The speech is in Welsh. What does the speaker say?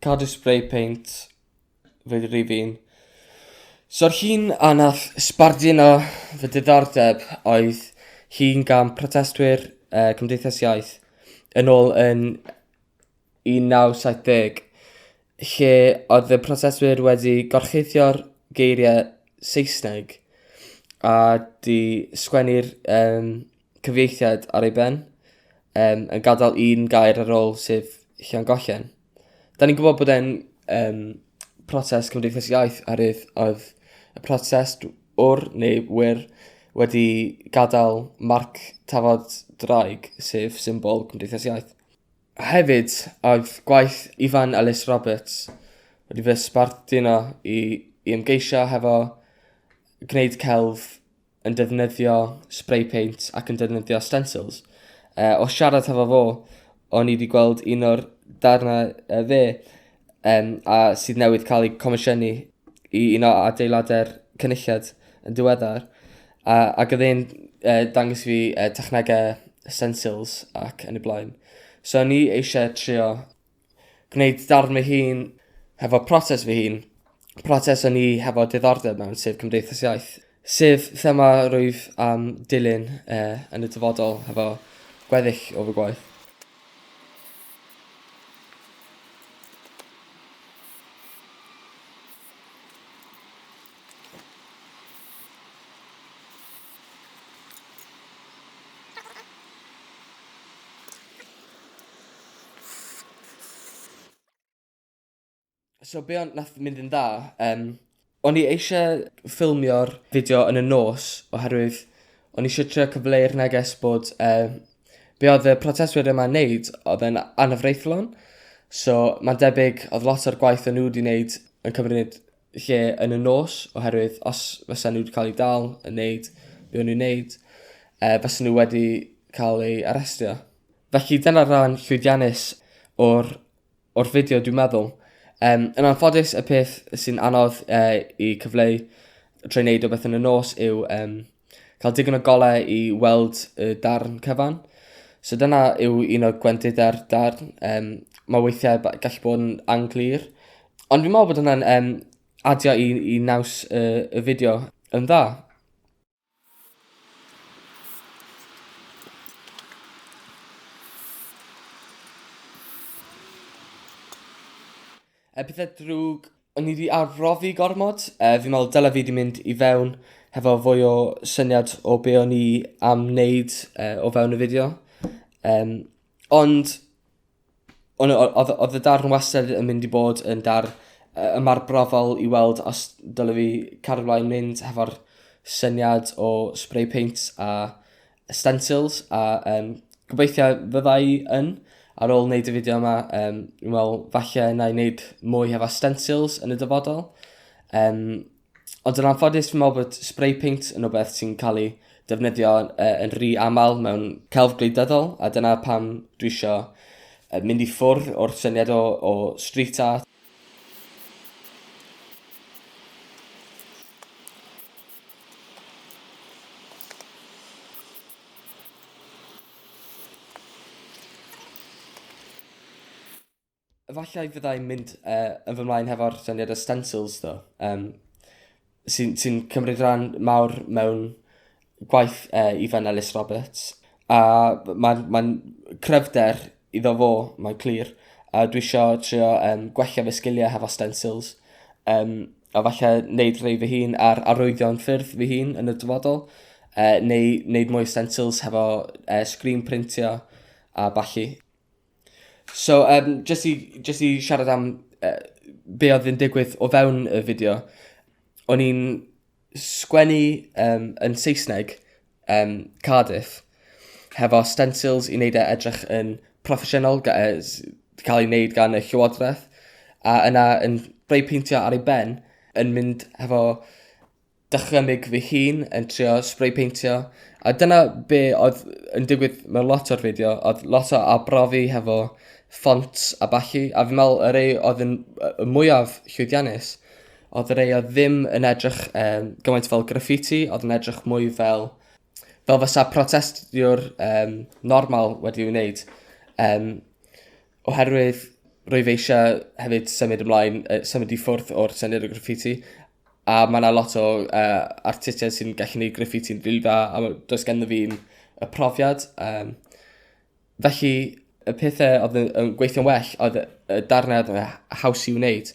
Cardiff Spray Paint, fy rhif un. So'r llun a nath sbarduno fy diddordeb oedd llun gan protestwyr Cymdeithas Iaith yn ôl yn 1970, lle oedd y protestwyr wedi gorchuddio'r geiriau Saesneg a 'di sgwennu'r cyfieithiad ar ei ben, yn gadael un gair ar ôl, sef Llangollen. Da ni'n gwybod bod e'n protest Cymdeithas Iaith oherwydd oedd y protest wr neu wyr wedi gadael marc tafod draig, sef symbol Cymdeithas Iaith. Hefyd, oedd gwaith Ifan Ellis Roberts wedi fy sbarduno i i ymgeisio hefo gwneud celf yn defnyddio spray paint ac yn defnyddio stencils. O siarad hefo fo, o'n i wedi gweld un o'r darnau fe a sydd newydd cael ei comisiynu i un o adeiladau'r cynulliad yn diweddar. Ac oedd e'n dangos i fi technegau stencils ac yn y blaen. So o'n i eisiau trio gwneud darn fy hun hefo proses fy hun, proses o'n i hefo diddordeb mewn, sef Cymdeithas Iaith, sef thema rwyf am dilyn yn y dyfodol hefo gweddill o fy gwaith. So be o'n nath mynd yn dda, o'n i eisiau ffilmio'r fideo yn y nos oherwydd o'n i eisiau trio cyfleu'r neges bod be oedd y protestwyr yma'n neud oedd e'n anghyfreithlon. So mae'n debyg oedd lot o'r gwaith o'n nhw wedi wneud yn cymryd lle yn y nos oherwydd os fysa nhw wedi cael eu dal yn neud be o'n nhw'n neud, fysa nhw wedi cael eu arestio. Felly dyna'r rhan llwyddiannus o'r fideo dwi'n meddwl. Yn anffodus y peth sy'n anodd i cyfleu trwy wneud rhywbeth yn y nos yw cael digon o golau i weld y darn cyfan. So dyna yw un o'r gwendidau'r darn. Mae weithiau gallu bod yn anglir. Ond fi'n meddwl bod hwnna'n adio i naws y fideo yn dda. Y pethau drwg, o'n i 'di arbrofi gormod. Fi'n meddwl dylai fi 'di mynd i fewn hefo fwy o syniad o be o'n i am wneud o fewn y fideo. Ond oedd y darn wastad yn mynd i bod yn darn ymarbrofol i weld os dylai fi cario mlaen mynd hefo'r syniad o spray paint a stencils a gobeithio fydda i yn ar ôl wneud y fideo yma. Dwi'n meddwl falle wna i wneud mwy hefo stencils yn y dyfodol. Ond yn anffodus fi'n meddwl bod spray paint yn rhywbeth sy'n cael ei defnyddio yn rhy aml mewn celf gwleidyddol a dyna pam dwi isio mynd i ffwrdd o'r syniad o street art. Efallai fydda i'n mynd yn fy mlaen hefo'r syniad o stencils ddo, sy'n sy cymryd rhan mawr mewn gwaith Ifan Ellis Roberts. A mae'n ma cryfder iddo fo, mae'n clir. A dwi isio trio gwella fy sgiliau hefo stencils. A falle wneud rhai fy hun ar arwyddion ffyrdd fy hun yn y dyfodol. Neu wneud mwy o stencils hefo screen printio a ballu. So jyst i siarad am be oedd yn digwydd o fewn y fideo, o'n i'n sgwennu yn Saesneg, Cardiff, hefo stencils i wneud e edrych yn proffesiynol, cael ei wneud gan y Llywodraeth, a yna yn spray peintio ar ei ben, yn mynd hefo dychymyg fy hun yn trio spray peintio. A dyna be oedd yn digwydd mewn lot o'r fideo, oedd lot o arbrofi hefo fonts a ballu, a fi'n meddwl y rei oedd yn y mwyaf llwyddiannus, oedd y rei oedd ddim yn edrych gymaint fel graffiti, oedd yn edrych mwy fel fysa protestiwr normal wedi wneud. Oherwydd Rwyf eisiau hefyd symud ymlaen, symud i ffwrdd o'r syniad o graffiti. A mae 'na lot o artistiaid sy'n gallu gwneud graffiti'n rili dda a does ganddo fi ddim y profiad. Felly y pethau oedd yn gweithio'n well oedd y darnau oedd yn haws i'w wneud.